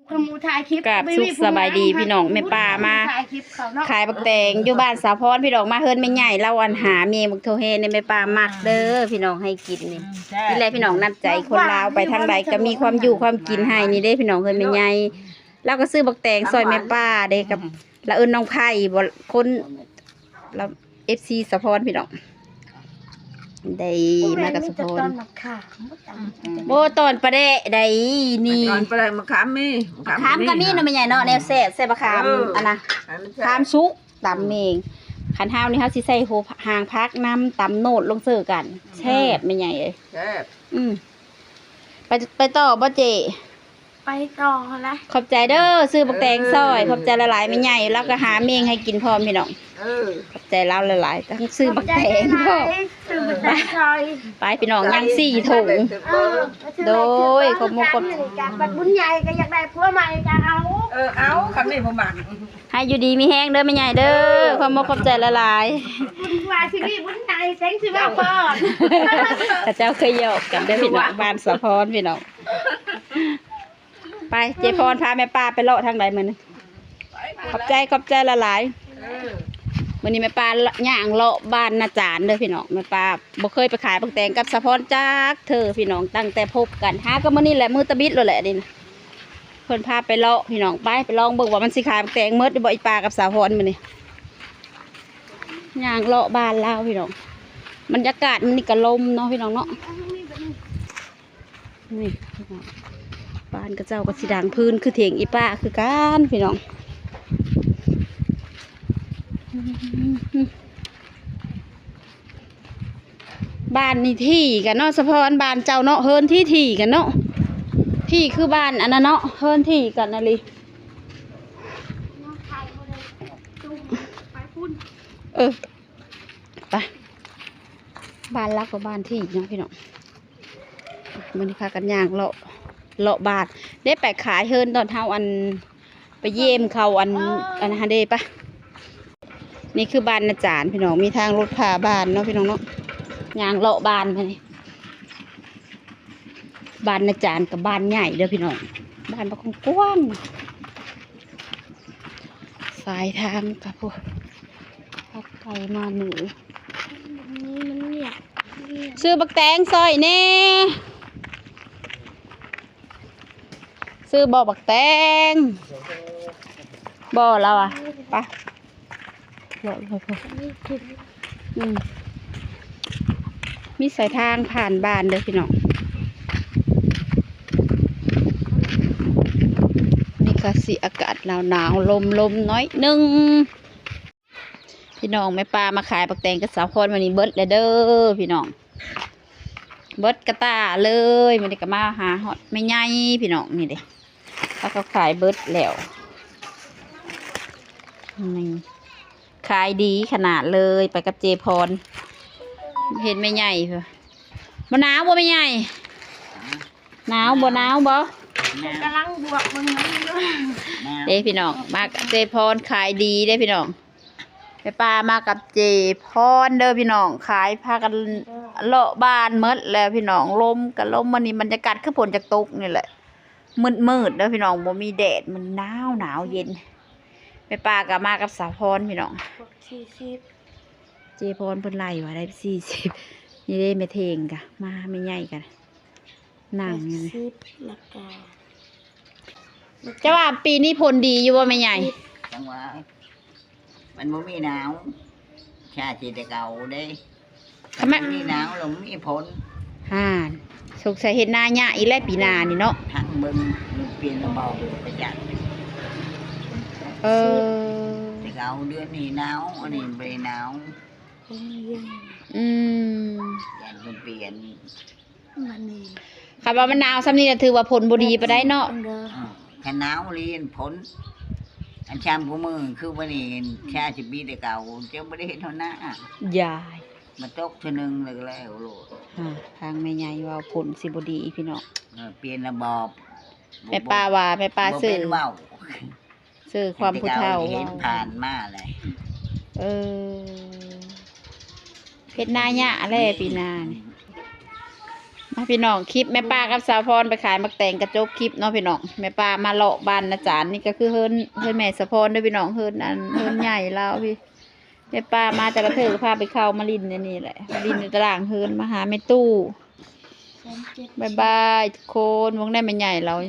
ຄືໝູ່ຖ່າຍຄລິບ ກາບສຸກສະບາຍດີພີ່ນ້ອງ ແມ່ປ້າມາຂາຍບັກແຕງຢູ່ບ້ານສາວພອນ ພີ່ນ້ອງ ມາເຮືອນແມ່ໃຫຍ່ລາວ ອັນຫາແມງບັກໂທແຮນີ້ ແມ່ປ້າມັກເດີພີ່ນ້ອງ ໃຫ້ກິນນີ້ ນີ້ແຫຼະພີ່ນ້ອງ ນ້ຳໃຈຄົນລາວ ໄປທາງໃດກໍມີຄວາມຢູ່ຄວາມກິນໃຫ້ ນີ້ເດ້ພີ່ນ້ອງ ເຮືອນແມ່ໃຫຍ່ ລາວກໍຊື້ບັກແຕງຊ່ອຍແມ່ປ້າເດ້ ກັບລາວເອີ້ນນ້ອງໄພບໍ່ ຄົນ ລາວ ເອັຟຊີ ສາວພອນພີ່ນ້ອງ ໄດ້ມາກັບສາວພອນ ໂອ້ ຕອນປາແດະໄດ໋ນີ້ ຕອນປາແດະ ມະຂາມມີ ມະຂາມກໍມີເນາະແມ່ໃຫຍ່ເນາະ ແນວແຊບ ໃສ່ມະຂາມ ເອີ ອັນນະ ໃຫ້ມັນແຊບ ມະຂາມສຸກ ຕຳເອງ ຄັນເຮົານີ້ເຮົາຊິໃສ່ຫົວ ຫາງຜັກນຳ ຕຳໂນດລົງເຊີກັນ ແຊບແມ່ໃຫຍ່ເອີຍ ແຊບ ອືມ ໄປ ໄປຕໍ່ບໍ່ເຈ້? ໄປຕໍ່ຫັ້ນລະ ຂອບໃຈເດີ ຊື້ບັກແຕງຊ່ອຍ ເອີ ຂອບໃຈຫຼາຍໆ ແມ່ໃຫຍ່ ລາວກໍຫາເມງໃຫ້ກິນພ້ອມພີ່ນ້ອງ ເອີ ຂອບໃຈລາວຫຼາຍໆ ທັງຊື້ບັກແຕງພ້ອມ ຊື້ບັກແຕງຊ່ອຍ ໄປພີ່ນ້ອງ ຍັງສີ່ຖົງ ເອີ ໂດຍ ຂອບມຸກຂອບໃຈ ບັດບຸນໃຫຍ່ກໍຢາກໄດ້ຜົວໃໝ່ກໍເອົາ ເອີ ເອົາ ຄັນມີຜູ້ມັກ ໃຫ້ຢູ່ດີມີແຮງເດີແມ່ໃຫຍ່ເດີ ເອີ ຂອບມຸກຂອບໃຈຫຼາຍໆ ບຸນກວ່າຊິມີບຸນໃຫຍ່ ແສງຊິມາກ່ອນ ເຂົາເຈົ້າເຄີຍຫຍອກກັນເດີພີ່ນ້ອງ ບ້ານສາວພອນພີ່ນ້ອງ ໄປ ເຈພອນພາແມ່ປ້າໄປເລາະທາງໃດມື້ນີ້ ຂອບໃຈ ຂອບໃຈຫຼາຍໆ ເອີ ມື້ນີ້ແມ່ປ້າຍ່າງເລາະບ້ານນາຈານເດີພີ່ນ້ອງ ແມ່ປ້າບໍ່ເຄີຍໄປຂາຍບັກແຕງກັບສາວພອນຈັກເທື່ອພີ່ນ້ອງ ຕັ້ງແຕ່ພົບກັນ ຫາກໍມື້ນີ້ແຫຼະ ມື້ຕະບິດໂລດແຫຼະນີ້ ເພິ່ນພາໄປເລາະພີ່ນ້ອງ ໄປ ໄປລອງເບິ່ງວ່າມັນຊິຂາຍບັກແຕງໝົດຢູ່ບໍ່ ອີ່ປ້າກັບສາວພອນມື້ນີ້ ຍ່າງເລາະບ້ານລາວພີ່ນ້ອງ ບັນຍາກາດມື້ນີ້ກໍລົມເນາະພີ່ນ້ອງເນາະ ນີ້ພີ່ນ້ອງ ບ້ານເຂົາເຈົ້າກໍຊິດັງພື້ນຄືຖຽງອີ່ປ້າຄືກັນພີ່ນ້ອງ ບ້ານນີ້ຖີ່ກັນເນາະ ສາວພອນ ບ້ານເຈົ້າເນາະ ເຮືອນຖີ່ໆກັນເນາະ ຖີ່ຄືບ້ານອັນນັ້ນເນາະ ເຮືອນຖີ່ກັນອີ່ຫຼີ ເອີ ໄປ ບ້ານລາວກໍບ້ານຖີ່ເນາະພີ່ນ້ອງ ມື້ນີ້ພາກັນຍ່າງເລາະ ເລາະບ້ານ ໄດ້ໄປຂາຍເຮືອນຕອນເຮົາ ອັນ ໄປຢ້ຽມເຂົາ ອັນ ອັນຫັ້ນເດ້ ໄປ ນີ້ຄືບ້ານນາຈານພີ່ນ້ອງ ມີທາງລົດພາບ້ານເນາະພີ່ນ້ອງເນາະ ຍ່າງເລາະບ້ານມານີ້ ບ້ານນາຈານກັບບ້ານໃຫຍ່ເດີພີ່ນ້ອງ ບ້ານບັກກວ້າງ ສາຍທາງກະພຸ້ນ ພັກໄກມາໜູ ນີ້ມັນເງຍ ຊື້ບັກແຕງຊ່ອຍແດ່ ຊື້ບໍ່ບັກແຕງ ບໍ່ລາວວ່າ ໄປ ເລາະ ເລາະ ເລາະ ອືມ ມີສາຍທາງຜ່ານບ້ານເດີພີ່ນ້ອງ ນີ້ກະຊິອາກາດໜາວໆ ລົມໆ ໜ້ອຍໜຶ່ງ ພີ່ນ້ອງ ແມ່ປ້າມາຂາຍບັກແຕງກັບສາວພອນມື້ນີ້ເບິດແລ້ວເດີພີ່ນ້ອງ ເບິດກະຕ່າເລີຍ ມື້ນີ້ກໍມາຫາຮອດແມ່ໃຫຍ່ພີ່ນ້ອງ ນີ້ເດ້ ລາວກໍຂາຍເບິດແລ້ວ ນີ້ ຂາຍດີຂະໜາດເລີຍ ໄປກັບເຈພອນ ເຫັນແມ່ໃຫຍ່ ບໍ່ໜາວບໍ່ແມ່ໃຫຍ່? ໜາວບໍ່ ໜາວບໍ່? ກຳລັງບວກເບິ່ງຢູ່ ເດ້ພີ່ນ້ອງ ມາກັບເຈພອນ ຂາຍດີເດ້ພີ່ນ້ອງ ແມ່ປ້າມາກັບເຈພອນເດີພີ່ນ້ອງ ຂາຍ ພາກັນເລາະບ້ານໝົດແລ້ວພີ່ນ້ອງ ລົມກະລົມ ມື້ນີ້ບັນຍາກາດຄືຝົນຈະຕົກນີ້ແຫຼະ ມືດໆ ເດີພີ່ນ້ອງ ບໍ່ມີແດດ ມັນໜາວ ໜາວເຢັນ ແມ່ປ້າກໍມາກັບສາວພອນພີ່ນ້ອງ ສີ່ສິບ ເຈພອນເພິ່ນໄລ່ວ່າໄດ້ສີ່ສິບ ນີ້ເດ້ແມ່ເທງກະມາ ແມ່ໃຫຍ່ກະນັ່ງຢູ່ນີ້ ແປດສິບ ແລ້ວກະ ເຈົ້າວ່າປີນີ້ຜົນດີຢູ່ບໍ່ແມ່ໃຫຍ່? ຈັງຫວະ ມັນບໍ່ມີໜາວ ຊາຊິແຕ່ເກົ່າເດ້ ຄັນມັນມີໜາວແລ້ວມີຝົນ ຫາ ສົງໄສເຮັດນາຍາກອີກແລ້ວປີໜ້ານີ້ເນາະ ທັງເບິ່ງ ເປັນລະບອບໄປຈັກ ເອີ ແຕ່ເກົ່າເດືອນນີ້ໜາວ ອັນນີ້ບໍ່ໄດ້ໜາວ ອືມ ຢ້ານເພິ່ນປ່ຽນ ບັດນີ້ ຄັນວ່າມັນໜາວຊ່ຳນີ້ລະຖືວ່າຝົນບໍ່ດີປານໃດເນາະ ເອີ ຄັນໜາວອີ່ຫຼີຝົນ ອັນຊາມຄູ່ມື້ຄືມື້ນີ້ ຊາຊິປີແຕ່ເກົ່າ ຈະບໍ່ໄດ້ເຮັດຫົວໜ້າ ຢາຍ ມາຕົກເທື່ອໜຶ່ງແລ້ວກໍແລ້ວໂລດ ອ່າ ທາງແມ່ໃຫຍ່ເວົ້າຝົນຊິບໍ່ດີພີ່ນ້ອງ ເອີ ປ່ຽນລະບອບ ແມ່ປ້າວ່າ ແມ່ປ້າ ບໍ່ ຊື່ ເປັນເວົ້າ ຊື່ຄວາມຜູ້ເຖົ້າ ເຫັນຜ່ານມາແຫຼະ ເອີ ເຮັດນາຍາກແຫຼະປີໜ້ານີ້ ອືມ ພີ່ນ້ອງ ຄລິບແມ່ປ້າກັບສາວພອນໄປຂາຍໝາກແຕງກະຈົບຄລິບເນາະພີ່ນ້ອງ. ແມ່ປ້າມາເລາະບ້ານນາຈານ ນີ້ກໍຄືເຮືອນ ເຮືອນແມ່ສາວພອນເດີພີ່ນ້ອງ ເຮືອນອັນ ເຮືອນໃຫຍ່ລາວພີ່. ແມ່ປ້າມາແຕ່ລະເທື່ອກໍພາໄປເຂົ້າມາຫຼິ້ນໃນນີ້ແຫຼະ ມາຫຼິ້ນໃນຕາລ່າງເຮືອນ ມາຫາແມ່ຕູ້. ບາຍບາຍທຸກຄົນ ເບິ່ງໄດ້ແມ່ໃຫຍ່ລາວ.